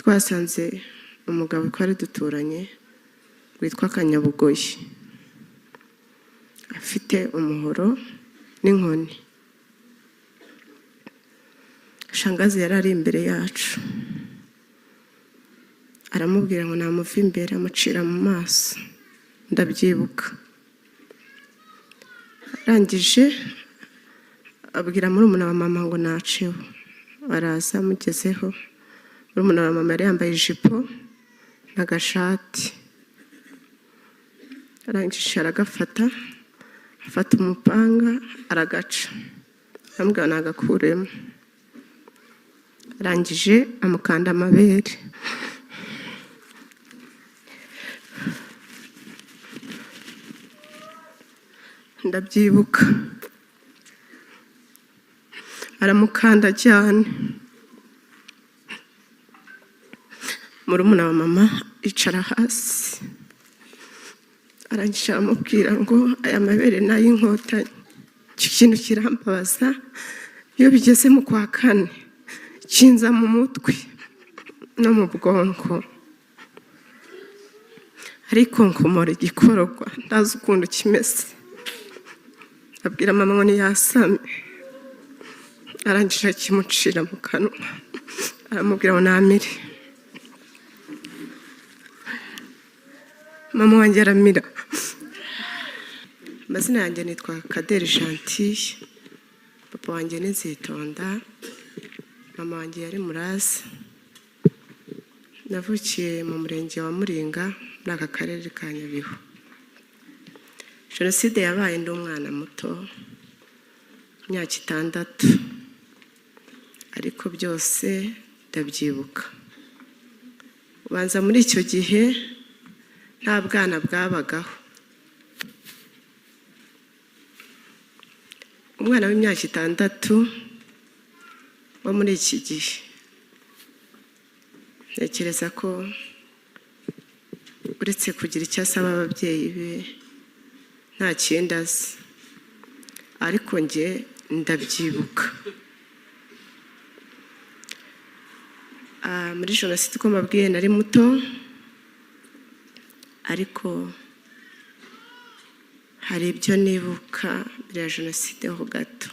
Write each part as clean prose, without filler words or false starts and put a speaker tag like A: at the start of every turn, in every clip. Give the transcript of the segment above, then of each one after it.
A: Twasanze umugabo twari duturanye witwa Kanyabugoyi afite umuhoro n'inkoni. Shangazi yari ari imbere yacu, aramubwira ngo namuva imbere, amucira mu maso, ndabyibuka. Arangije abwira murumuna wa mama ngo naceho, araza amugezeho. Murumuna wa mama yari yambaye ijipo n'agashati, arangije aragafata, afata umupanga aragaca, aramubwira nagakuremo. Arangije amukanda amabere. Ndabyibuka, aramukanda cyane. Murumuna wa mama icara hasi, arangije aramubwira ngo aya mabere ni ay'inkotanyi. Icyo kintu kirambabaza, iyo bigeze mu kwa kane kinza mu mutwe no mu bwonko, ariko nkomora igikororwa ntazi ukuntu kimeze. Abwira mama ngo ntiyasame, arangije akimucira mu kanwa, aramubwira ngo namire. Mama wanjye aramira. Amazina yanjye nitwa Kaderi Gentille, papa wanjye ni Nzitonda, mama wanjye yari Muraza. Navukiye mu murenge wa Muringa muri aka karere ka Nyabihu. Jenoside yabaye ndi umwana muto, imyaka 6, ariko byose ndabyibuka. Ubanza muri icyo gihe nta bwana bwabagaho. Umwana w'imyaka 6 wo muri iki gihe, ntekereza ko uretse kugira icyo asaba ababyeyi be nta kindi azi, ariko njye ndabyibuka. Muri jenoside uko mbabwiye nari muto, ariko hari ibyo nibuka mbere ya jenoside ho gato.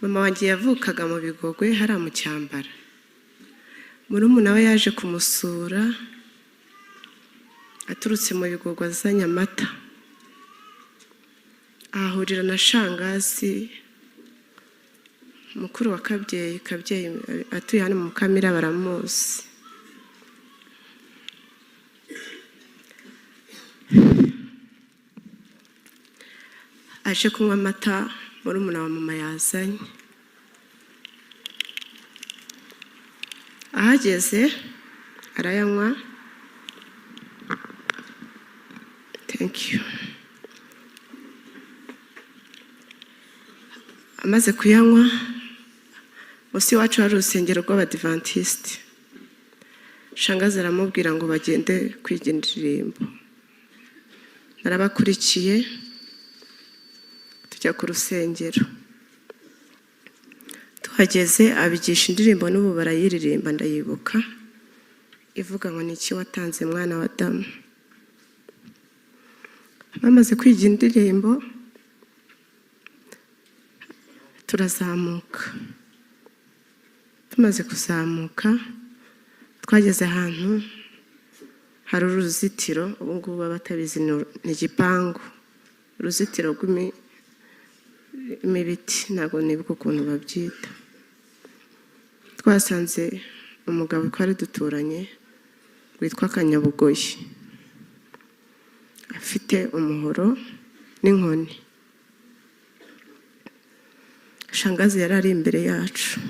A: Mama wanjye yavukaga mu Bigogwe hariya mu Cyambara. Murumuna we yaje kumusura aturutse mu Bigogwe azanye amata, ahahurira na Shangazi mukuru wa Kabyeyi. Kabyeyi atuye hano mu Mukamira, baramuzi. Aje kunywa amata murumuna wa mama yazanye, ahageze arayanywa. Thank you. Amaze kuyanywa, munsi iwacu hari urusengero rw'Abadivantisiti. Shangazi aramubwira ngo bagende kwiga indirimbo. Narabakurikiye tujya ku rusengero, tuhageze abigisha indirimbo n'ubu barayiririmba, ndayibuka, ivuga ngo ni iki watanze mwana wa Adamu. Bamaze kwiga indirimbo turazamuka. Tumaze kuzamuka twageze ahantu hari uruzitiro, ubu ngubu abatabizi ni igipangu, uruzitiro rw'imibiti, ntabwo nibuka ukuntu babyita. Twasanze umugabo twari duturanye witwa Kanyabugoyi afite umuhoro n'inkoni. Shangazi yari ari imbere yacu,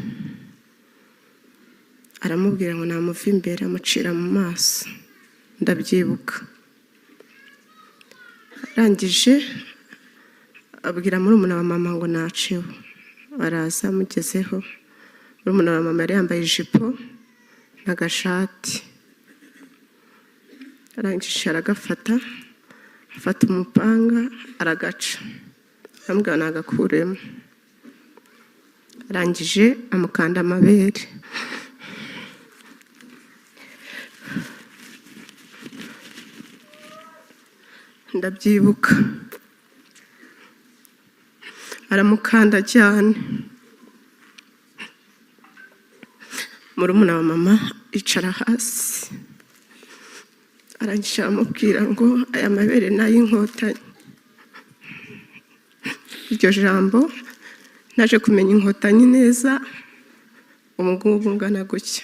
A: aramubwira ngo namuva imbere, amucira mu maso, ndabyibuka. Arangije abwira murumuna wa mama ngo naceho, araza amugezeho. Murumuna wa mama yari yambaye ijipo n'agashati, arangije aragafata, afata umupanga aragaca, aramubwira nagakuremo. Arangije amukanda amabere. Ndabyibuka, aramukanda cyane. Murumuna wa mama icara hasi, arangije aramubwira ngo aya mabere ni ay'Inkotanyi. Iryo jambo naje kumenya Inkotanyi neza ubu ngubu ngana gutya.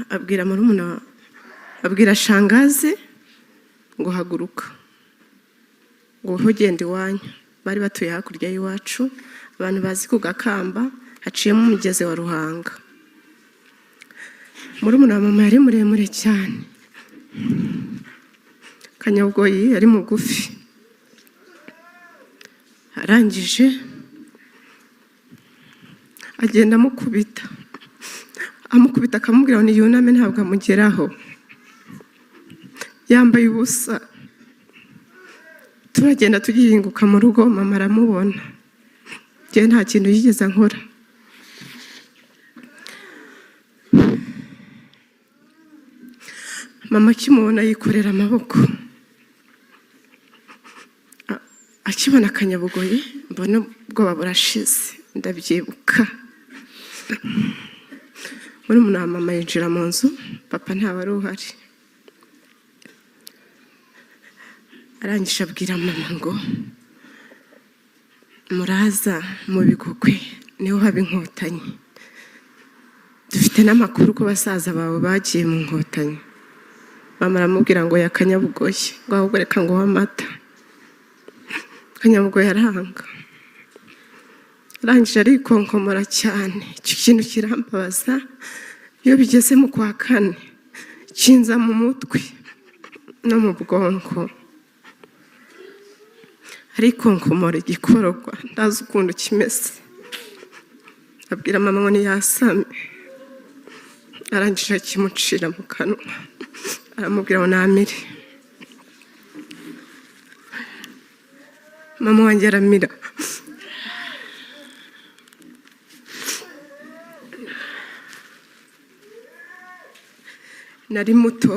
A: Abwira murumuna, abwira shangazi ngo haguruka, ngo wowe ugenda iwanyu. Bari batuye hakurya y'iwacu, abantu bazi ku Gakamba haciyemo umugezi wa Ruhanga. Murumuna wa mama yari muremure cyane, Kanyabugoyi yari mugufi. Arangije agenda amukubita, amukubita akamubwira ngo niyuname ntabwo amugeraho, yambaye ubusa. Turagenda tugihinguka mu rugo, mama aramubona. Njyewe nta kintu yigeze ankora. Mama akimubona yikorera amaboko, akibona Kanyabugoyi mbona ubwoba burashize, ndabyibuka. Murumuna wa mama yinjira mu nzu, papa ntawe wari uhari. Arangije abwira mama ngo muraza mu Bigogwe niho haba Inkotanyi, dufite n'amakuru ko basaza bawe bagiye mu Nkotanyi. Mama aramubwira ngo ya Kanyabugoyi, ngo ahubwo reka nguhe amata. Kanyabugoyi aranga, arangije arikonkomora cyane. Icyo kintu kirambabaza, iyo bigeze mu kwa kane kinza mu mutwe no mu bwonko. Arikonkomora igikororwa, ndazi ukuntu kimeze. Abwira mama ngo ntiyasame, arangije akimucira mu kanwa, aramubwira ngo namire. Mama wanjye aramira. Nari muto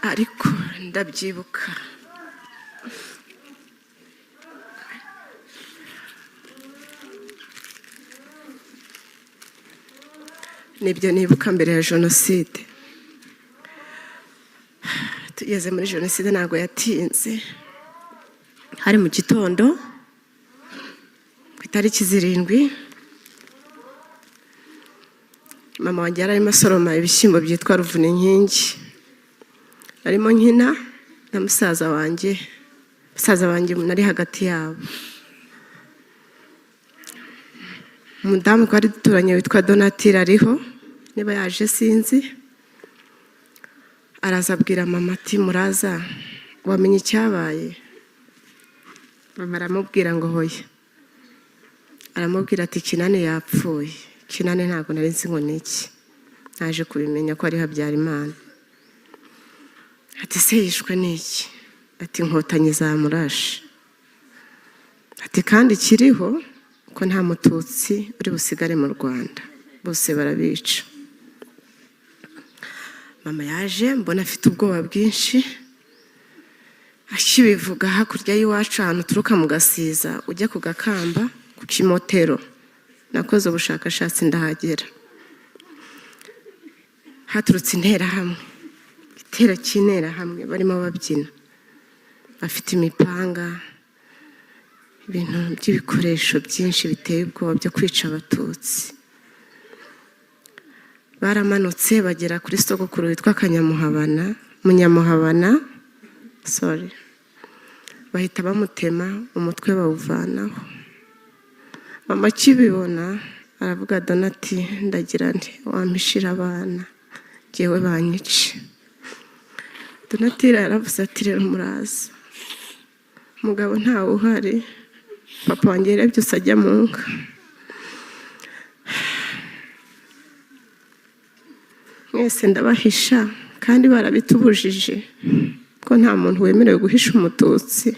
A: ariko ndabyibuka. Nibyo nibuka mbere ya jenoside. Tugeze muri jenoside ntabwo yatinze, hari mu gitondo ku itariki 7. Mama wanjye yari arimo asoroma ibishyimbo byitwa ruvuna inkingi, arimo nkina na musaza wanjye. Musaza wanjye nari hagati yabo. Umudamu twari duturanye witwa Donatille ariho, niba yaje sinzi. Araza abwira mama ati muraza wamenye icyabaye? Mama aramubwira ngo hoya. Aramubwira ati Kinani yapfuye. Kinani ntabwo nari nzi ngo ni iki, naje kubimenya ko ari Habyarimana. Ati se yishwe n'iki? Ati Inkotanyi zamurashe. Ati kandi kiriho ko nta mututsi uri busigare mu Rwanda, bose barabica. Mama yaje mbona afite ubwoba bwinshi, akibivuga hakurya y'iwacu ahantu uturuka mu Gasiza ujya ku Gakamba ku Kimotero. Nakoze ubushakashatsi ndahagera. Haturutse interahamwe, igitero cy'interahamwe barimo babyina, bafite imipanga, ibintu by'ibikoresho byinshi biteye ubwoba byo kwica abatutsi. Baramanutse bagera kuri sogokuru witwa Kanyamuhabana, Munyamuhabana, sorry, bahita bamutema umutwe bawuvanaho. Mama akibibona aravuga Donati ndagira nti wampishira abana jyewe banyice. Donatille yaravuze ati rero muraza, umugabo ntawe uhari, papa wanjye yarebye ajya mu nka. Mwese ndabahisha kandi barabitubujije ko nta muntu wemerewe guhisha umututsi.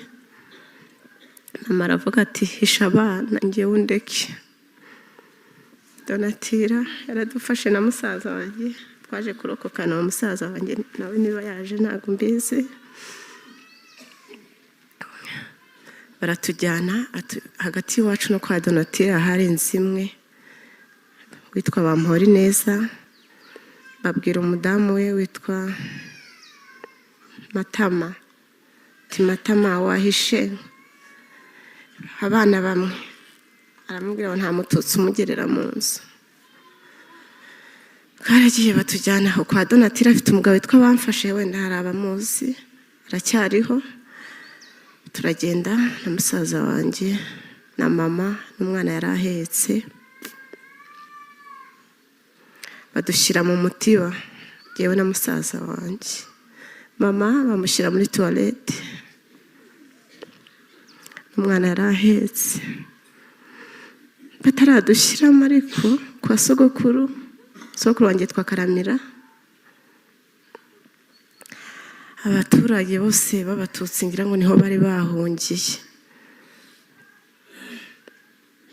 A: Mama aravuga ati hisha abana njyewe undeke. Donatira yaradufashe na musaza wanjye, Twaje kurokokana uwo musaza wanjye nawe niba yaje ntabwo mbizi. Baratujyana hagati y'iwacu no kwa Donatille hari inzu imwe witwa Bamporineza, babwira umudamu we witwa Matama ati Matama wahishe abana bamwe, aramubwira ngo nta mututsi umugerera mu nzu. Twaragiye batujyana aho kwa Donatille, afite umugabo witwa Bamfashe, wenda hari abamuzi aracyariho. Turagenda na musaza wanjye na mama n'umwana yari ahetse, badushyira mu mutiba njyewe na musaza wanjye. Mama bamushyira muri tuwarete, umwana yari ahetse. Bataradushyiramo ariko kwa sogokuru, sogokuru wanjye yitwa Karamira, abaturage bose b'abatutsi ngira ngo niho bari bahungiye.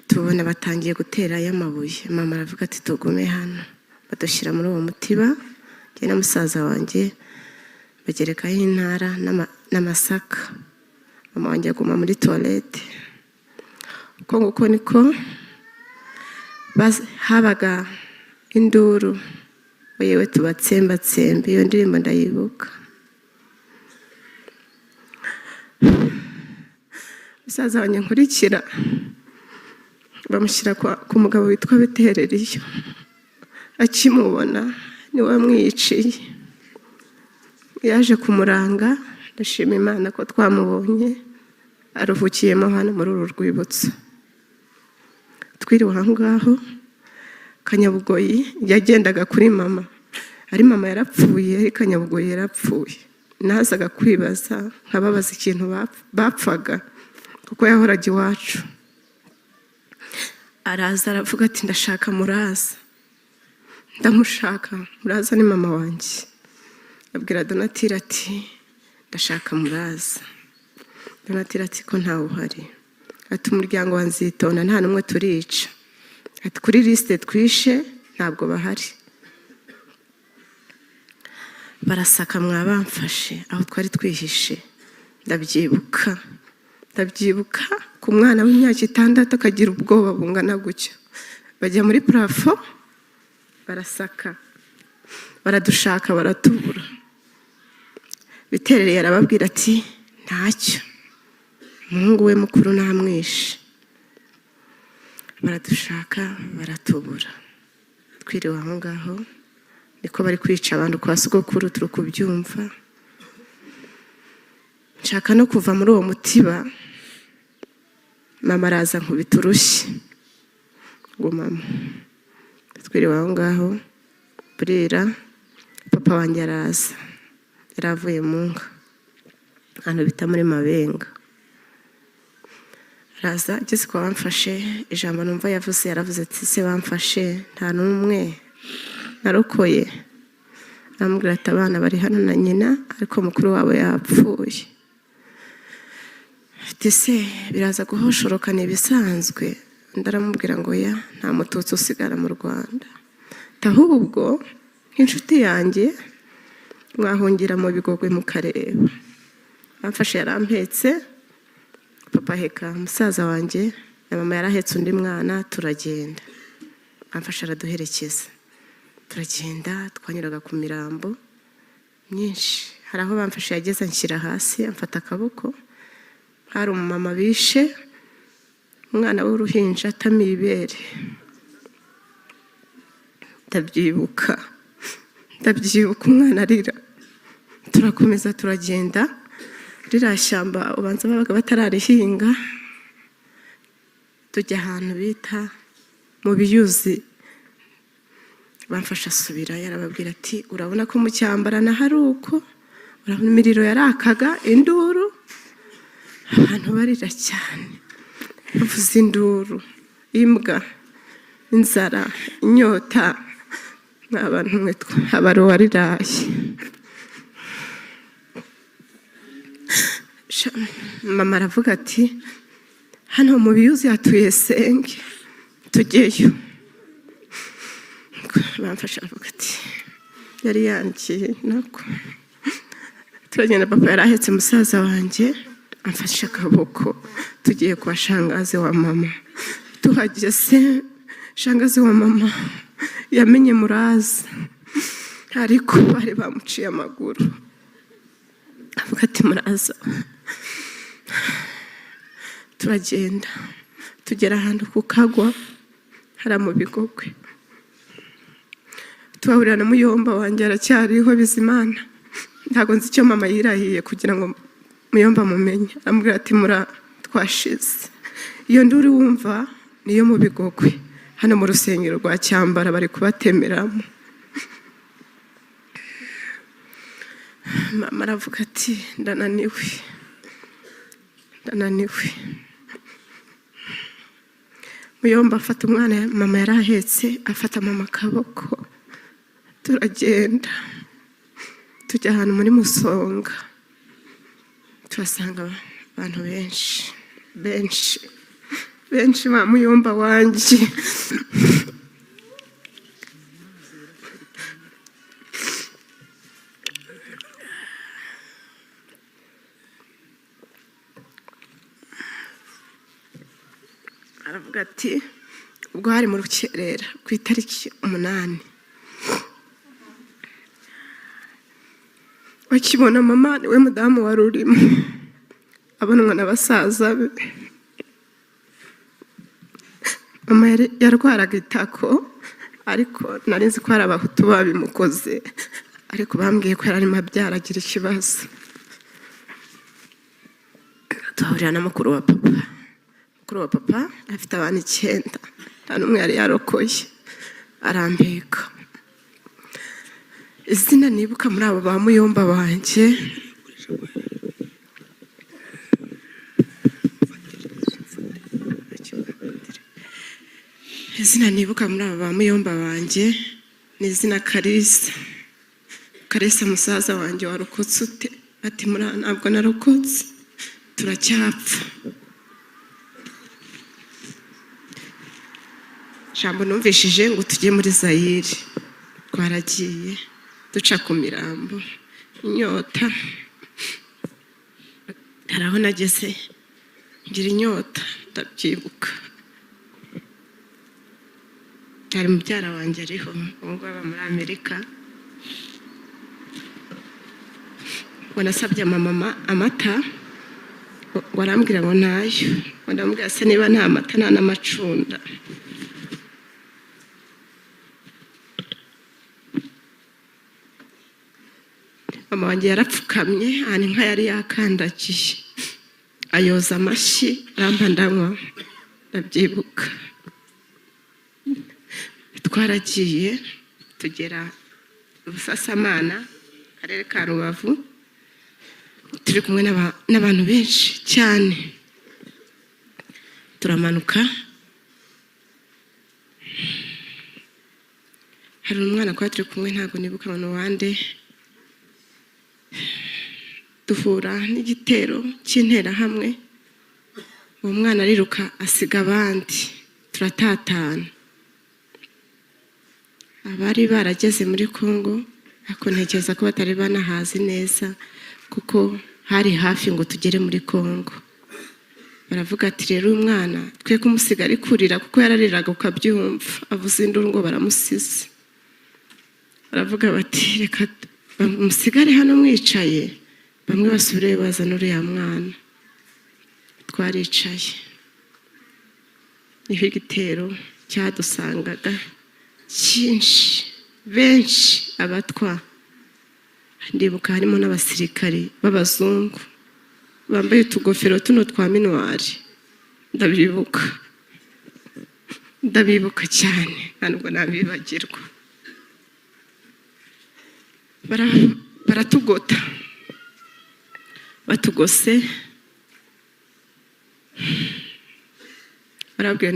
A: Tubona batangiye guterayo amabuye, mama aravuga ati tugume hano, badushyira muri uwo mutiba, njye na musaza wanjye bagerekaho intara n'amasaka, mama wanjye aguma muri tuwarete. Uko nguko niko habaga induru, yewe tubatsembatsembe, iyo ndirimbo ndayibuka. Musaza wanjye nkurikira bamushyira ku mugabo witwa Bitereriyo, akimubona niwe wamwiyiciye, yaje kumuranga. Ndashima Imana ko twamubonye aruhukiyemo hano muri uru rwibutso. Twiriwe aho ngaho, Kanyabugoyi yagendaga kuri mama, ari mama yarapfuye, ari Kanyabugoyi yarapfuye. Nazaga kwibaza nkababaza ikintu bapfaga, kuko yahoraga iwacu. Araza aravuga ati ndashaka Muraza, ndamushaka. Muraza ni mama wanjye. Abwira Donatille ati ndashaka Muraza. Donatille ati ko ntawe uhari. Ati umuryango wa Nzitonda nta n'umwe turica. Ati kuri lisite twishe ntabwo bahari. Barasaka mwabamfashe aho twari twihishe. Ndabyibuka, ndabyibuka ku mwana w'imyaka 6 akagira ubwoba bungana gutyo. Bajya muri parafo barasaka, baradushaka baratubura. Biterereye arababwira ati ntacyo, umuhungu we mukuru ntamwishe. Baradushaka baratubura. Twiriwe aho ngaho niko bari kwica abantu kwa sogokuru, turi kubyumva. Nshaka no kuva muri uwo mutiba, mama araza nkubita urushyi ngo mama. Twiriwe aho ngaho burira, papa wanjye araza, yari avuye mu nka ahantu bita muri Mabenga. Araza ageze kwa Bamfashe, ijambo numva yavuze, yaravuze ati se Bamfashe nta n'umwe narokoye. Aramubwira ati abana bari hano na nyina, ariko mukuru wabo yapfuye. Ati se biraza guhoshorokana ibisanzwe? Undi aramubwira ngo ya nta mututsi usigara mu Rwanda, ahubwo nk'inshuti yanjye mwahungira mu Bigogwe mukareba. Bamfashe yarampetse, papa aheka musaza wanjye na mama yarahetse undi mwana, turagenda. Bamfashe araduherekeza turagenda. Twanyuraga ku mirambo myinshi, hari aho Bamfashe yageze anshyira hasi amfata akaboko. Hari umumama bishe umwana w'uruhinja atamiye ibere, ndabyibuka, ndabyibuka umwana arira. Turakomeza turagenda, ririya shyamba ubanza babaga batararihinga, tujya ahantu bita mu Biyuzi. Bamfashe asubira yarababwira ati urabona ko mu Cyambarana hari uko, urabona imiriro yarakaga, induru, abantu barira cyane, bavuza induru, imbwa, inzara, inyota, abantu mwe abaruwariraye. Mama aravuga ati hano mu Biyuzi hatuye senge, tujyeyo. Bamfashe aravuga ati Yari yangiye nako. Turagenda, papa yari ahetse musaza wanjye, amfashe akaboko, tugiye kwa shangazi wa mama. Tuhageze, shangazi wa mama yamenye Muraza, ariko bari bamuciye amaguru. Avuga ati: "Muraza." Turagenda, tugera ahantu ku kagwa hariya mu Bigogwe, tuhahurira na muyomba wanjye, aracyariho, Bizimana. Ntabwo nzi icyo mama yirahiye kugira ngo muyomba mumenye. Aramubwira ati: "Mura, twashize." Iyo nduru wumva niyo mu Bigogwe, hano mu rusengero rwa Cyambara, bari kubatemeramo. Mama aravuga ati: "Ndananiwe, ndananiwe." Muyomba afata umwana mama yari ahetse, afata mama akaboko, turagenda, tujya ahantu muri Musonga, tuhasanga abantu benshi, benshi, benshi ba muyomba wanjye. Aravuga ati, ubwo hari mu rukerera ku itariki 8, bakibona mama, niwe mudamu wari urimo abonwa na basaza be. Mama yarwaraga itako, ariko nari nzi ko hari Abahutu babimukoze, ariko bambwiye ko yari arimo abyara agira ikibazo. Tuhahurira na mukuru wa papa. Mukuru wa papa afite abana 9, nta n'umwe yari yarokoye. Arambika. Izina nibuka muri abo ba muyomba banjye, izina nibuka muri abo ba muyomba banjye ni izina Kalisa. Kalisa musaza wanjye, warokotse ute? Ati: "Muri ntabwo narokotse, turacyapfa." Jambo numvishije ngo tujye muri Zayire. Twaragiye, duca ku mirambo, inyota. Hari aho nageze ngira inyota, ndabyibuka. Hari mubyara wanjye ariho ubu ngubu, aba muri Amerika. Ngo nasabye mama amata, ngo arambwira ngo ntayo. Ngo ndamubwira: "Se niba nta mata, nta n'amacunda?" Mama wanjye yarapfukamye ahantu inka yari yakandagiye, ayoza amashyi, arampa, ndanywa, ndabyibuka. Twaragiye, tugera Busasamana, Akarere ka Rubavu, turi kumwe n'abantu benshi cyane. Turamanuka, hari umwana twari turi kumwe, ntabwo nibuka ngo ni uwande. Duhura n'igitero cy'Interahamwe, uwo mwana ariruka asiga abandi, turatatana. Abari barageze muri Congo, ariko ntekereza ko batari banahazi neza, kuko hari hafi ngo tugere muri Congo. Baravuga ati: "Rero uyu mwana twe kumusiga ari kurira," kuko yarariraga ukabyumva, avuze induru ngo baramusize. Baravuga bati: "Reka musigare hano mwicaye, bamwe basubireyo bazana uriya mwana." Twaricaye, niho igitero cyadusangaga cyinshi, benshi, Abatwa. Ndibuka harimo n'abasirikari b'abazungu bambaye utugofero tuno twa minuwari. Ndabibuka, ndabibuka cyane, ntabwo nabibagirwa. Baratugota, batugose barabwira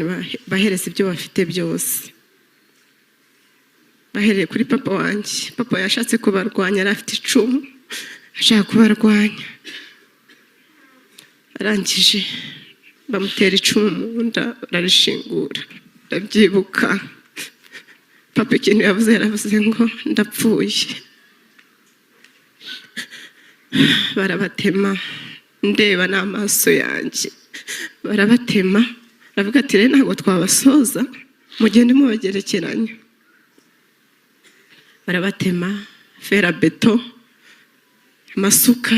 A: bahereza ibyo bafite byose, bahereye kuri papa wanjye. Papa yashatse kubarwanya, yari afite icumu ashaka kubarwanya, arangije bamutera icumu mu nda, bararishingura, ndabyibuka. Papa ikintu yavuze, yaravuze ngo ndapfuye. Barabatema, ndeba n'amaso yanjye, barabatema. Aravuga ati: "Rero ntabwo twabasoza, mugende mubagerekeranya." Barabatema, fer à béton, amasuka,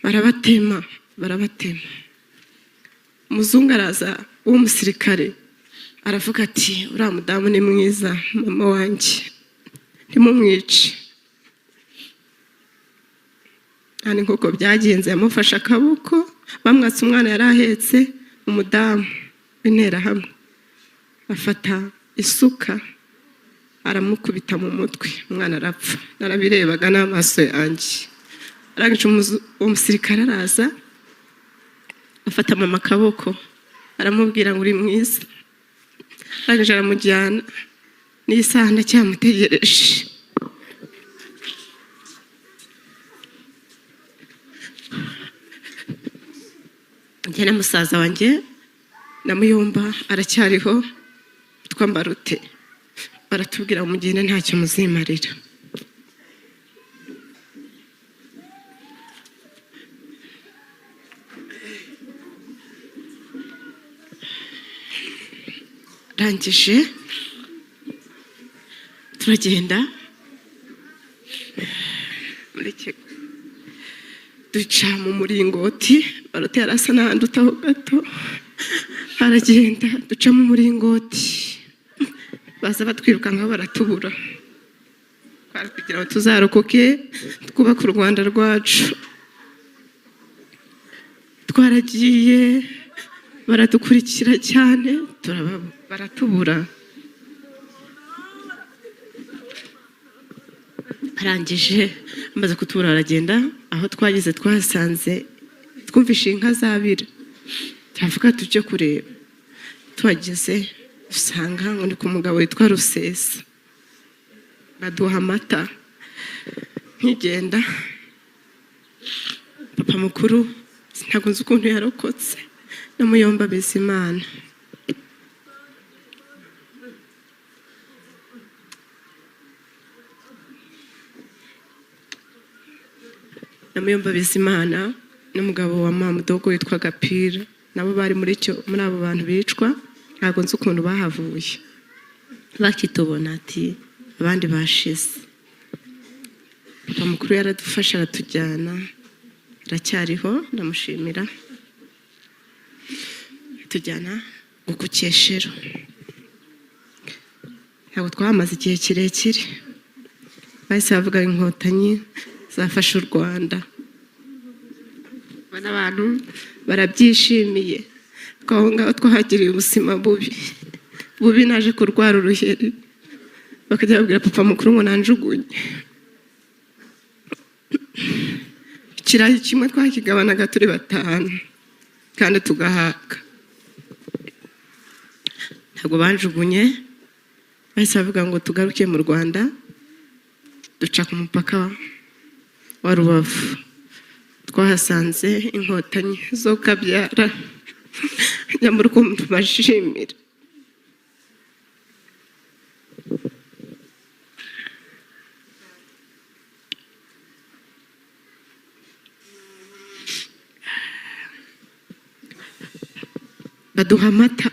A: barabatema, barabatema. Umuzungu araza w'umusirikare, aravuga ati: "Uriya mudamu ni mwiza, mama wanjye, ntimumwice." Kandi nk'uko byagenze, yamufashe akaboko, bamwatse umwana yari ahetse, umudamu w'Interahamwe afata isuka aramukubita mu mutwe, umwana arapfa. Narabirebaga n'amaso yanjye. Arangije, uwo musirikare araza afata mama akaboko, aramubwira ngo: "Uri mwiza." Arangije aramujyana, n'iyi saha ndacyamutegereje. Njye na musaza wanjye na Muyomba, aracyariho, twambarute, baratubwira ngo: "Mugende, ntacyo muzimarira." Rangije turagenda muri duca mu muringoti. Barute yarasa n'ahandi utaho gato, aragenda, duca mu muringoti, baza batwirukankaho, baratubura. Twari kugira ngo tuzarokoke, twubake u Rwanda rwacu. Twaragiye, baradukurikira cyane, baratubura. Arangije, amaze kutubura, aragenda. Aho twageze, twasanze twumvishe inka zabira, turavuga tujye kureba. Tuhageze dusanga ngo ni ku mugabo witwa Rusesa, baduha amata. Nkigenda, papa mukuru ntabwo nzi ukuntu yarokotse, na Muyomba Bizimana. Na Muyomba Bizimana n'umugabo wa Mamudogo witwa Gapira, nabo bari muri abo bantu bicwa. Ntabwo nzi ukuntu bahavuye. Bakitubona ati: "Abandi bashize." Papa mukuru yaradufashe, aratujyana, aracyariho, ndamushimira. Tujyana ku Cyeshero. Ntabwo twahamaze igihe kirekire, bahise bavuga Inkotanyi zafashe u Rwanda.
B: Ubona abantu
A: barabyishimiye ko aho ngaho twahagiriye ubuzima bubi bubi. Naje kurwara uruheri, bakajya babwira papa mukuru ngo nanjugunye. Ikirayi kimwe twakigabanaga turi batanu kandi tugahaga. Ntabwo banjugunye, bahise bavuga ngo tugaruke mu Rwanda. Duca ku mupaka wa Rubavu, twahasanze Inkotanyi zo kabyara. Nyamara ukuntu tubashimira! Baduha amata,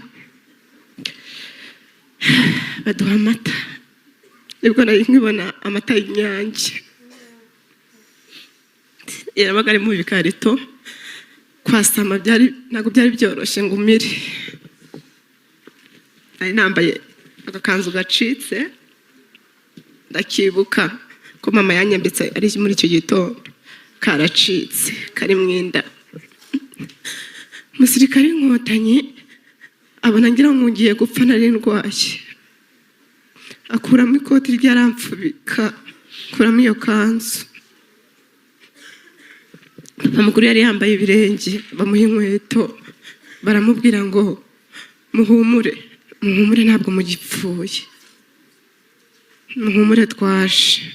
A: baduha amata. Nibwo nari nkibona amata y'Inyange, yabaga ari mu bikarito. Kwasama byari, ntabwo byari byoroshye ngo umire. Nari nambaye agakanzu gacitse, ndakibuka ko mama yanyambitse ari muri icyo gitondo, karacitse, kari mu inda. Umusirikare w'Inkotanyi abona ngira ngo ngiye gupfa, nari ndwaye, akuramo ikoti rye aramfubika, akuramo iyo kanzu. Papa mukuru yari yambaye ibirenge, bamuha inkweto, baramubwira ngo: "Muhumure, muhumure, ntabwo mugipfuye, muhumure, twaje."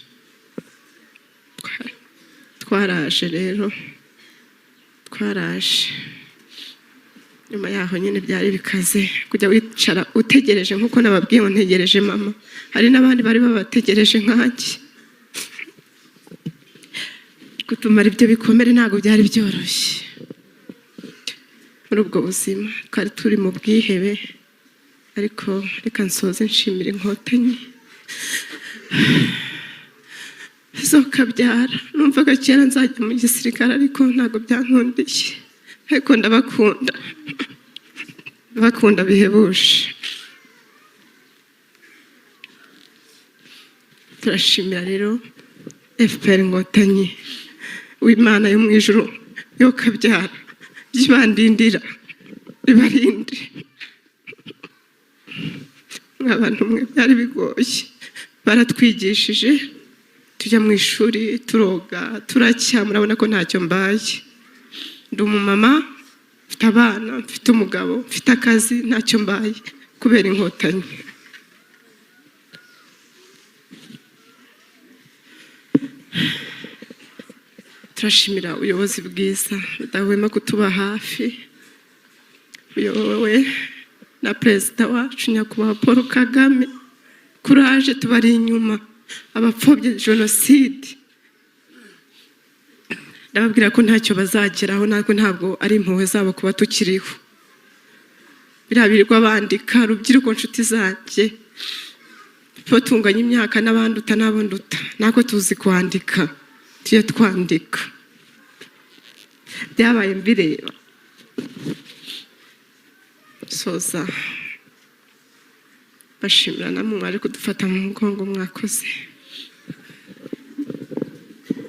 A: Twaraje rero, twaraje. Nyuma yaho nyine byari bikaze, kujya wicara utegereje, nk'uko nababwiye ngo ntegereje mama, hari n'abandi bari babategereje nkanjye. Kutumara ibyo bikomere ntabwo byari byoroshye. Muri ubwo buzima twari turi mu bwihebe, ariko reka nsoze nshimira Inkotanyi zo kabyara. Numvaga kera nzajya mu gisirikare, ariko ntabwo byankundiye, ariko ndabakunda, ndabakunda bihebuje. Turashimira rero FPR Inkotanyi, w'Imana yo mu ijuru yo kabyara, byibandindira bibarinde. Nk'abantu mwe byari bigoye, baratwigishije tujya mu ishuri, turoga, turacya, murabona ko ntacyo mbaye. Ndi umumama, mfite abana, mfite umugabo, mfite akazi, ntacyo mbaye kubera Inkotanyi. Turashimira ubuyobozi bwiza budahwema kutuba hafi, buyobowe na perezida wacu nyakubahwa Paul Kagame. Kuraje, tubari inyuma. Abapfobya jenoside ndababwira ko ntacyo bazageraho, natwe ntabwo ari impuhwe zabo kuba tukiriho. Biriya birirwa bandika, rubyiruko nshuti zanjye, batunganya imyaka n'abanduta n'abonduta, natwe tuzi kwandika, tujye twandika. Byabaye mbireba. Soza bashimira namwe mwaje kudufata mu mugongo, mwakoze.